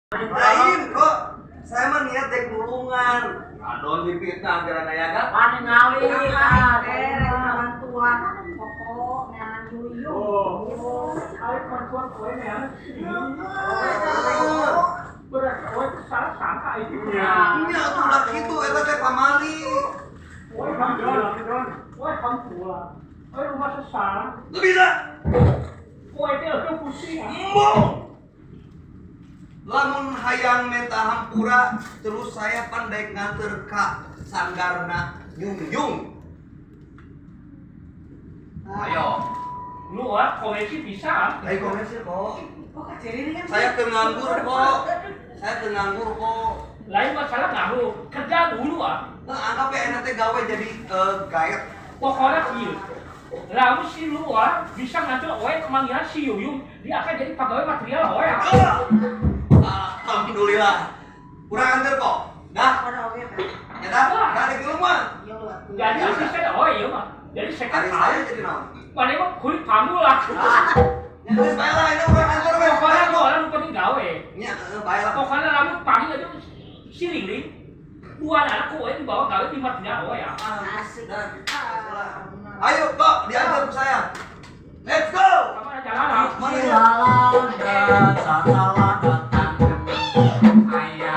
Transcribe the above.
Lain kok. Saya mah niat dek nulungan. Adon dipitnah gara nayaga. Paningali Aing teh rek bantuan pokok neangan Yuyung. Oh, ayo bantuan kowe ya. Berarti kowe itu salah sangka itu. Nya atuh ulah kitu, eta teh pamali. Kowe hampura, kowe hampura. Kowe rumah sesar. Teu bisa. Kowe teh eueuh pusing. Embung. Lamun hayang menta hampura, terus saya pandai nganter ka sanggarna Yung Yung. Ayo. Lu ah, koleksi bisa. Ayo komersil kok. Kok kajeri kan? Saya ke nganggur kok. Saya ke nganggur kok. Lain masalah ngaruh. Kerja dulu ah. Nah, anggap ya enak teh gawe jadi gaet. Pokoknya kieu. Lamun si lu ah bisa nganter oe kemanggihan si Yuyung, dia akan jadi pegawai material oe ah. Alhamdulillah. Kurang anter kok. Dah, Pada oge kan. ya dah. Dah di rumah. Iya lu atuh. Jadi asisten oe ieu mah. Jadi saya Hari saya jadi naon? Mana emang kulit kamu lah. Ya geus bae lah, ini urang anter we. Pokoknya lu orang nu penting gawe. Nya, heeh, bae lah. Pokoknya lamun panggil aja si Ringling, dua anak kowe dibawa gawe di material oe ya. Ah, Asik. dah. Ah, Ayo, kok.